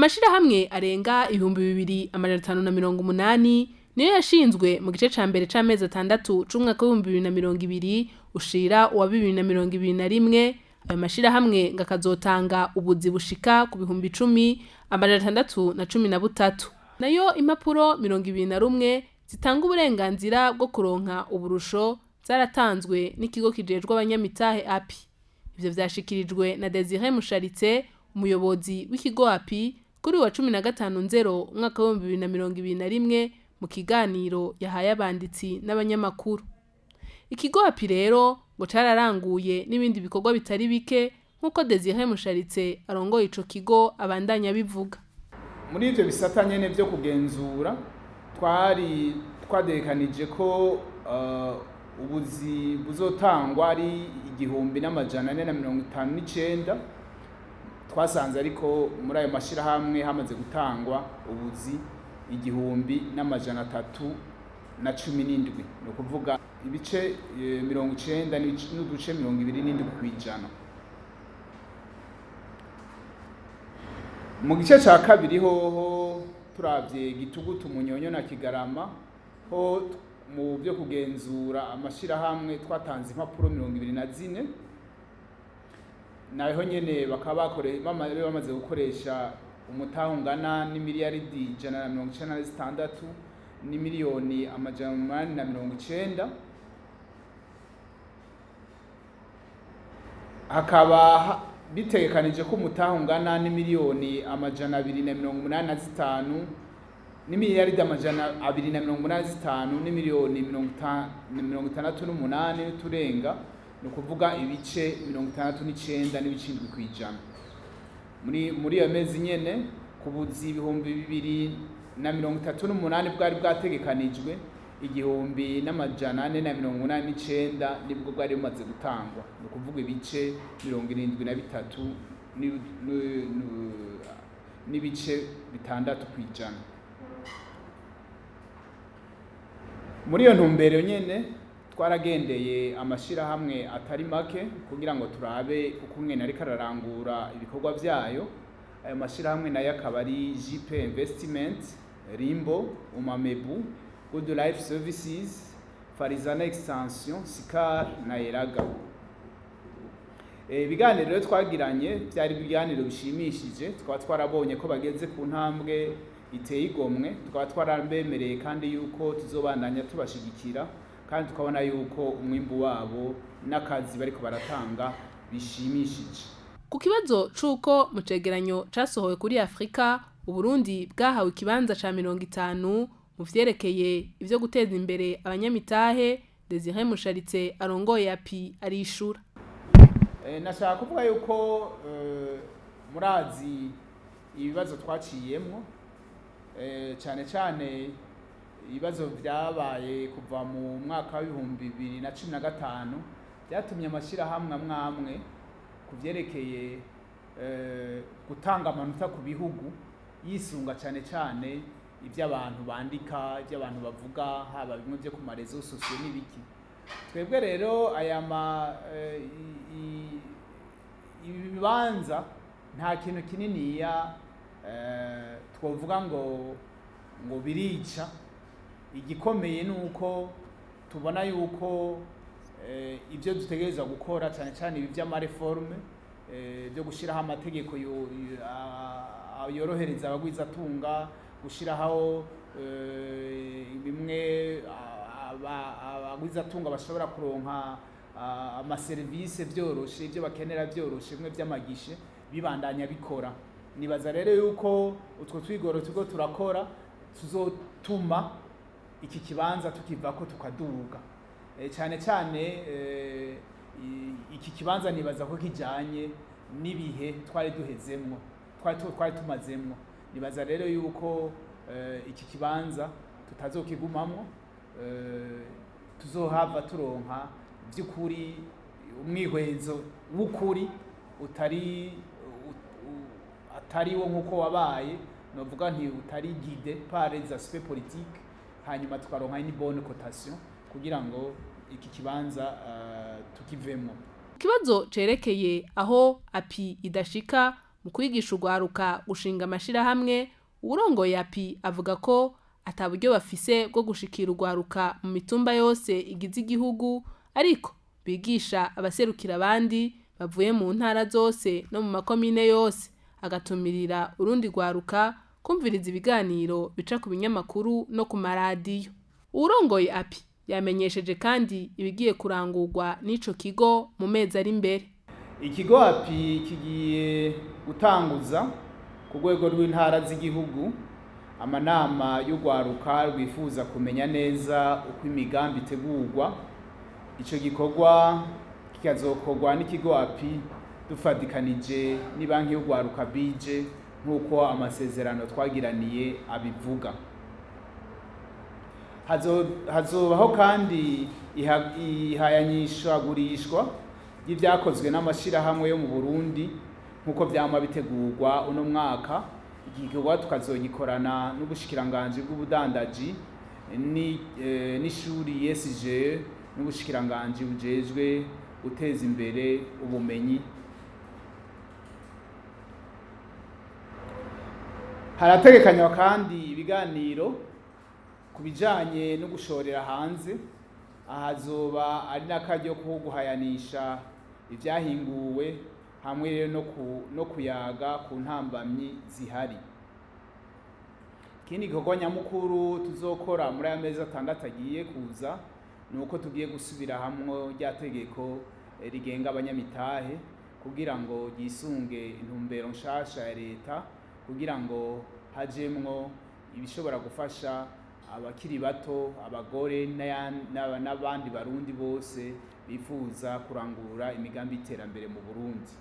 Amashirahamwe arenga 2580 niyo yashinzwe mu gice ca mbere c'amezi 6 c'umwaka w'2020 ushira uwa 2021. Ayo mashirahamwe ngo akazotanga ubuzi bushika ku 10,613. Nayo impapuro 21 zitanga uburenganzira bwo kuronka uburusho zaratanzwe n'ikigo kijejwe abanyamitahe API. Ivyo vyashikirijwe na Desire Musharitse, umuyobozi w'ikigo API, kuri uyu wa 15 Nzero umwaka w'2021 mu kiganiro yahaye abanditsi n'abanyamakuru. Ikigo API rero ngo cararanguye n'ibindi bikorwa bitari bike, nk'uko Desire Musharitse arongoye ico kigo abandanya abivuga. Muri ivyo bisata nyene vyo kugenzura, twari twadekanije ko ubuzi buzotangwa ari 1459. Twasanze ariko muri ayo mashirahamwe hamaze gutangwa ubuzi 1317, ni ukuvuga ibice 90.27%. Mu gice ca kabiri hoho turavye Gitugutu, Munyonyo na Kigarama, ho mu byo kugenzura amashirahamwe twatanze impapuro 24, naho nyene bakaba bamaze gukoresha umutahe ungana n'imiliyaridi 196 n'imiliyoni 890. Hakaba bitegekanije ko umutahe ungana n'imiliyoni 285 n'imiliyaridi 285 n'imiliyoni 68 n'uturenga, ni ukuvuga ibice 69.7%. Muri iyo mezi nyene, ku buzi 2038 bwari bwategekanijwe, 1489 nibwo bwari bumaze gutangwa, ni ukuvuga ibice 73.6%. Muri iyo ntumbero nyene twaragendeye amashirahamwe atari make kugira ngo turabe uko mwene ariko ararangura ibikorwa vyayo. Ayo mashirahamwe nayo akaba ari JP Investment, Rimbo, Umamebu, Good Life Services, Farizana Extension, Sikar na Eraga. Ibiganiro rero twagiranye byari ibiganiro bishimishije, tukaba twarabonye ko bageze ku ntambwe iteye igomwe, tukaba twarabemereye kandi yuko tuzobandanya tubashigikira, kandi tukabona yuko umwimbu wabo n'akazi bariko baratanga bishimishije. Ku kibazo c'uko mu cegeranyo casohowe kuri Afrika Uburundi bwahawe ikibanza ca 50 mu vyerekeye ivyo guteza imbere abanyamitahe, Desire Musharitse arongoye API arishura. Nashaka kuvuga yuko murazi ibibazo twaciyemwo, cane cane ibibazo vyabaye kuva mu mwaka w'2015 vyatumye amashirahamwe amwe amwe ku vyerekeye gutanga amanota ku bihugu yisunga cane cane ivyo abantu bandika, ivyo abantu bavuga, haba bimwe vyo ku marezo sosiyo n'ibiki. Twebwe rero aya ma ibi bibanza nta kintu kininiya twovuga ngo birica. Igikomeye nuko tubona yuko ivyo dutegerezwa gukora, cane cane ibi vy'amareforme byo gushiraho amategeko yorohereza abagwizatunga, gushiraho bimwe abagwizatunga bashobora kuronka amaserivisi vyoroshe, ivyo bakenera vyoroshe, bimwe vy'amagishe bibandanya bikora. Nibaza rero yuko utwo twigoro turiko turakora tuzotuma iki kibanza tukivako tukaduga. Cane cane iki kibanza nibaza ko kijanye n'ibihe twari duhezemwo, twari tumazemwo. Nibaza rero yuko iki kibanza tutazokigumamwo, tuzohava turonka by'ukuri umwihwezo w'ukuri utari atari wo nk'uko wabaye, novuga nti utari guidé par les aspects politiques, hanyuma tukaronka une bonne cotation kugira ngo iki kibanza tukivemo. Ikibazo cerekeye aho API idashika Mu kwigisha urwaruka gushinga amashirahamwe, uwurongoye API avuga ko ata buryo bafise bwo gushikira urwaruka mu mitumba yose igize igihugu, ariko bigisha abaserukira abandi bavuye mu ntara zose no mu makomine yose, agatumirira urundi rwaruka kumviriza ibiganiro bica ku binyamakuru no ku maradiyo. Uwurongoye API yamenyesheje kandi ibigiye kurangurwa n'ico kigo mu mezi ari imbere. Ikigo API kigiye gutanguza ku rwego rw'intara z'igihugu amanama y'urwaruka rwifuza kumenya neza uko imigambi itegurwa. Ico gikorwa kikazokorwa n'ikigo API dufadikanije n'ibanki y'urwaruka bije nk'uko amasezerano twagiraniye abivuga. Hazobaho kandi ihayanyishagurishwa ry'ivyakozwe n'amashirahamwe yo mu Burundi nk'uko vyama bitegurwa uno mwaka. Iki gikorwa tukazogikorana n'ubushikiranganji bw'ubudandaji n'ishuri ESGE n'ubushikiranganji bujejwe guteza imbere ubumenyi. Harategekanywa kandi ibiganiro ku bijanye no gushorera hanze. Ahazoba ari n'akaryo ko guhayanisha ivyahinguwe hamwe rero no kuyaga ku ntambamyi zihari. Ikindi gikorwa nyamukuru tuzokora muri aya mezi 6 agiye kuza ni uko tugiye gusubira hamwe rya tegeko rigenga abanyamitahe kugira ngo ryisunge intumbero nshasha ya leta, kugira ngo hajemwo ibishobora gufasha abakiri bato, abagore n'abandi barundi bose bifuza kurangura imigambi y'iterambere mu Burundi.